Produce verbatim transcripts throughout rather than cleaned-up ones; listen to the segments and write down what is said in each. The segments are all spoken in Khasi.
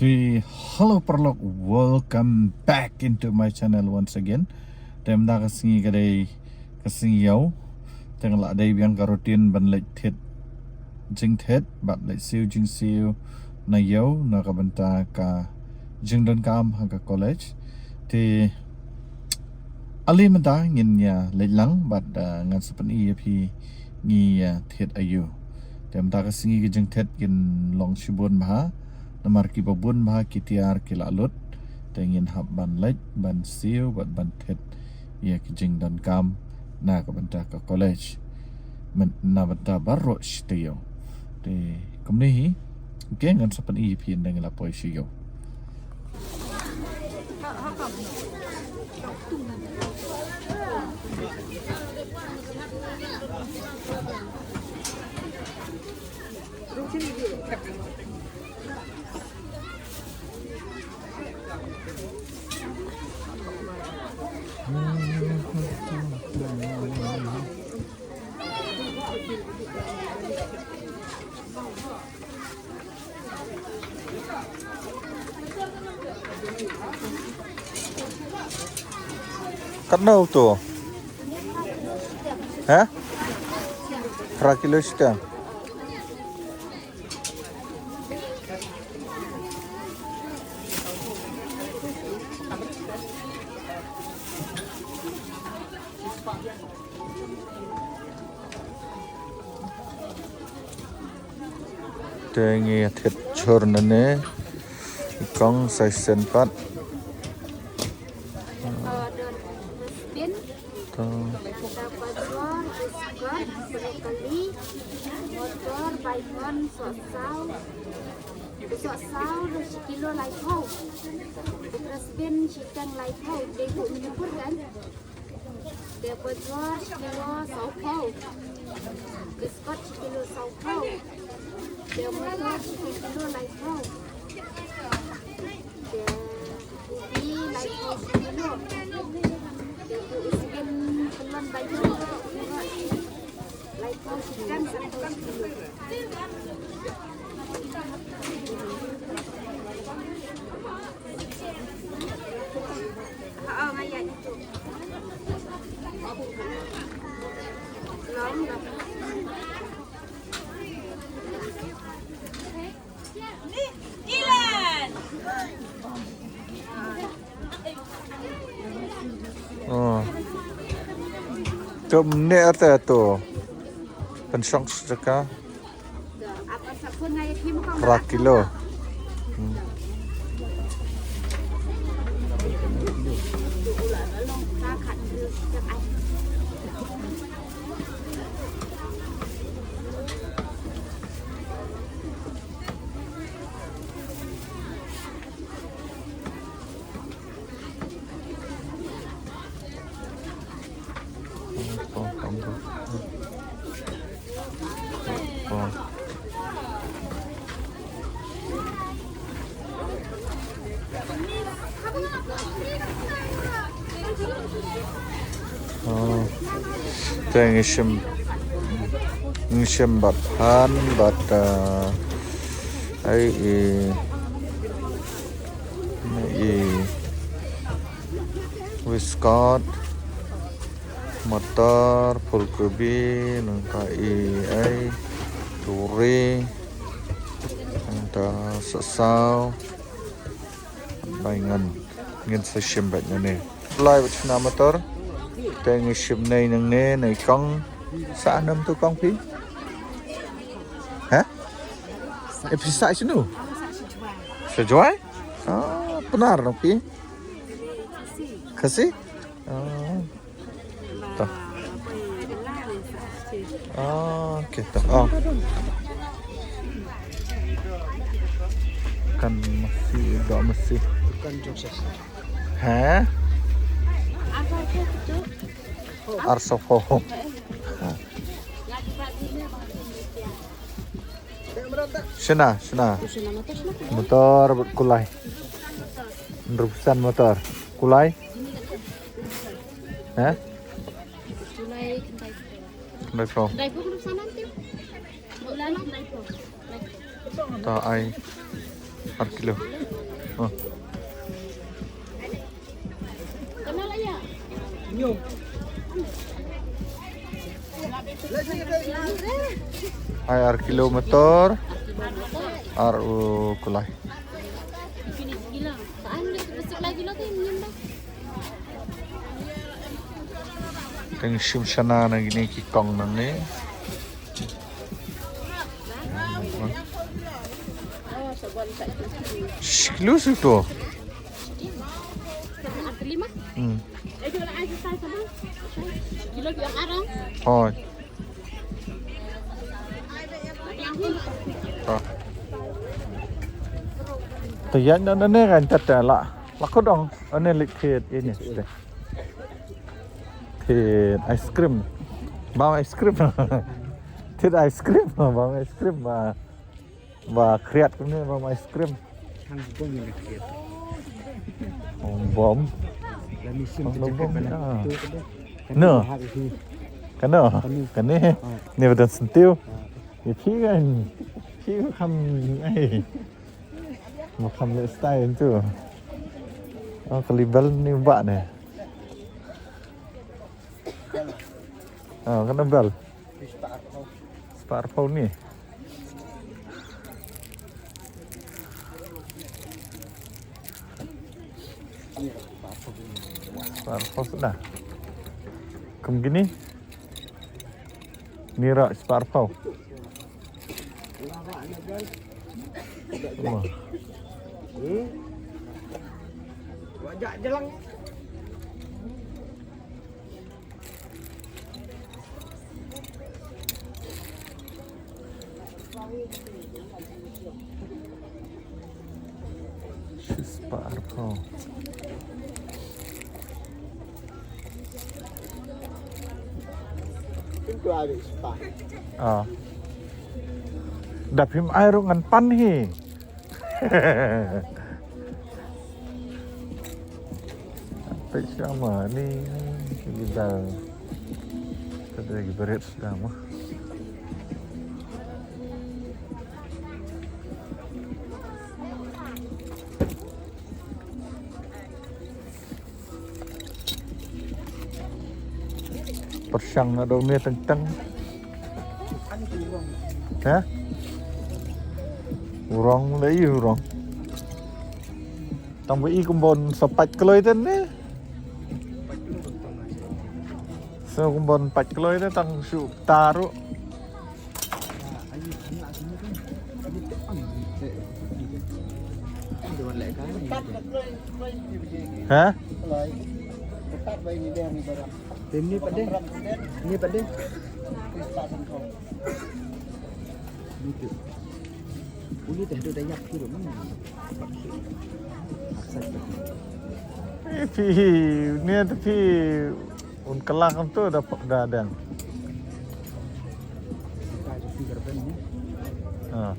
Te, hello paralok, welcome back into my channel once again. Te mynta ka sngi ka dei ka sngi ïew. Te nga la dei biang ka routine ban leit thied jingthied bad leit siew jingsiew na ïew na ka bynta ka jingdonkam ha ka college. Te ale mynta ngin ïa leit lang bad, ah, ngan sa pyni ïa phi ngi ïa thied aïu. Te mynta ka sngi ka jingthied kin long shibun bha. Namar kiba bun bha ki tiar ki la lut. Te ngin hap ban leit ban siew bad ban thied ïa ki jingdonkam na ka bynta ka college. Myn-, na bynta baroh shi taïew. Te kumne hi. Okay, ngan sa pyni ïa phi ynda ngi la poi sha ïew. Katno to? Ha? Phra kilo shiteng. Te ngi thied jhur nane. I kong sa shisien pat. Order dustbin. To. Tupperware, biskot, brokoli, motor, baingon, sohsaw. Sohsaw da shi kilo laiphew. Dustbin shiteng laiphew. Te buh mini pur kan. Te bajor shi kilo sawphew. Biskot shi kilo sawphew. Te motor shi kilo laiphew. Te ubi laiphew shi kilo. Te bu isbin pelon baingon. Laiphew shi kan sawphew shi kilo. Oh. Tum ne arte tu. Pensong sedekah. Phra kilo. Hmm. Oh. Te ngi shim, ngi shim bad phan bad, uh, ai i, i Wiskot, motor, pulkubi, nangta i ai, turi, nangta sasau, baingan, ngin sa shim bad nane. Lai bad shna motor, te ngi shim nei nangne, nei kong, sa nam tu kong phi? Ha? E phi sa shinu? Sa Jwai? Ah, Pnar nong phi? Khasi? Ah. Ta. Ah, okay, ta. Oh. Kan masi, da masi. Kan jok sasa. Ha? Arso pho. Shna, shna. Motor bad kulai. Hynriewphew san motor. Kulai. Ha? Hynriewphew. Ta ai. Ar kilo. Oh. Ai ar kilo motor. Ar u kulai. Teng shim shana na gini ki kong nang ni. Shh, lu su to. Hmm. Hoi. Ah. Te ïa na ne kan tat la. La ko dong ane lik thied ini ste. Thied ice cream. Bam ice cream. Thied ice cream, bam ice cream ba. Ba khriat kumne bam ice cream. Hang bom ni khriat. Hang bom. Lami sim. Hang bom. No. Kano? Kane. Ni badan sentiu. Ni phi kan. Phi kam ai. Makam le style tu. Oh, kalibal ni ba ne. Oh, kena bel. Spar phone ni. Spar phone sudah. Kum gini. Nira spar phone. Wah. Hmm. Wajak jelang. Spah arphew. Itu ada spah. Ah. Da phim ai ruh ngan pan hi. Peit sha ma ni, ni ki dang. Ka dei ki barit sha ma. Pyrshang na dong ne teng teng. Ha? Urong le i urong. Tang ba i kumbon sa pait kloi ten ne. So kumbon pait kloi ten tang shu taru. Ha? Ni pat deh. Ni pat deh. Ni tu. Uli teh tu dah yak tu mana? Eh, phi, ni tu phi. Un kelang tu dah dah dang. Ha.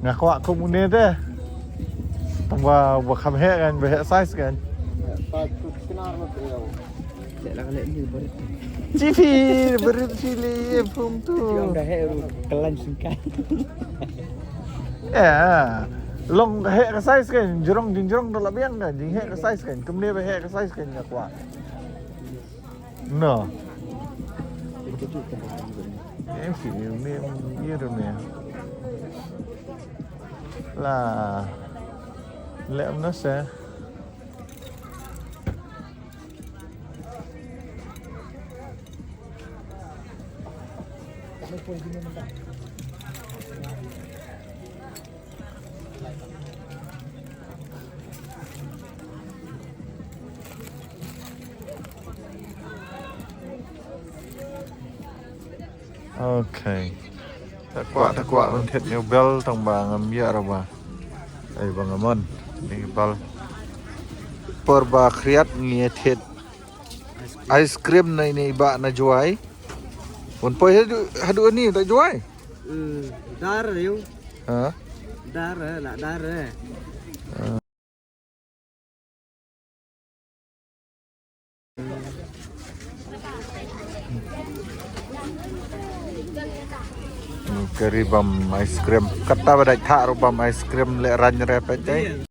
Nga kwah kum une te. Tang ba ba kham heh kan, ba heh size kan. Size tu kena ma tu. Leh lang leh ni barit. Chifi barit chili pum tu. Jong dah heh ru kelan singkai. Ya. Long heh ka size kan, jrong jingjrong tu la biang kan, jing heh ka size kan. Kumne ba heh ka size kan nga kwah. No. Em ki ni ni ni ni. La. Lem no se. Okay. Ta kwah ta kwah ban thied ïa u bel tang ba ngam ïa ra ba. Ai ba ngam mon. Ni bel. Por ba khriat ngi thied ice cream na ini ba na Jowai. Pun poi hadu hadu ni ta Jowai. Hmm, dar yu. Ha? Dar eh, la dar eh. Kari bam ice cream. Kata ba dait thah ruh bam ice cream le rang re pete.